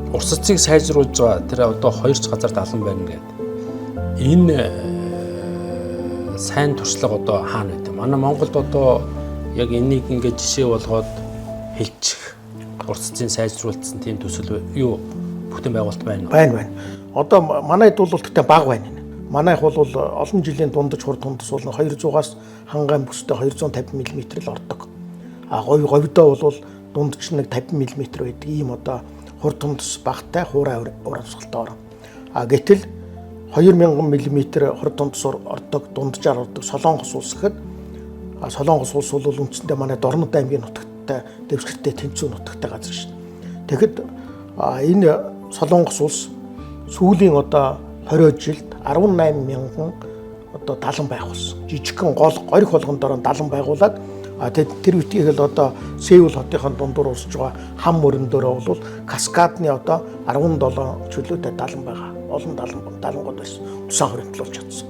Урсцыг сайжруулж байгаа тэр одоо хоёр ч газар далан байна гэдэг. Энэ сайн туршлага одоо хаана байд вэ? Манай Монголд одоо яг энийг ингээд жишээ болгоод хэлчих урсцын сайжруулсан тийм төсөл юу бүхтэн байгуулалт байна уу? Байна байна. Одоо манайд бол гэхдээ бага байна. Манайх бол олон жилийн дундаж хурд хундас бол 200-аас хангайн бүстэй 250 мм л ордог. А говь говьдоо бол дундч нэг 50 мм байдаг. Ийм одоо хурд хундас багтай хуурай урамсгалтай орон. А гэтэл 2000 мм хурд хундас ордог, дунджаар ордог Солонгос улс гэхэд Солонгос улс бол үндсэндээ манай Дорнод аймгийн нутагтай дэвсгэртэй тэнцүү нутагтай газар шин. Тэгэхэд энэ Солонгос улс сүүлийн одоо 20 жилд 18 мянган одоо далан байгуулсан. Жижигхэн гол горих болгон дороо далан байгуулад тэр үеийг л одоо Сеул хотынхон дундуур урсж байгаа хам мөрөн дөрөө бол каскадны одоо 17 чөлөөтэй далан байгаа. Олон далан далангууд байсан. Тусаан хоригдлуулж чадсан.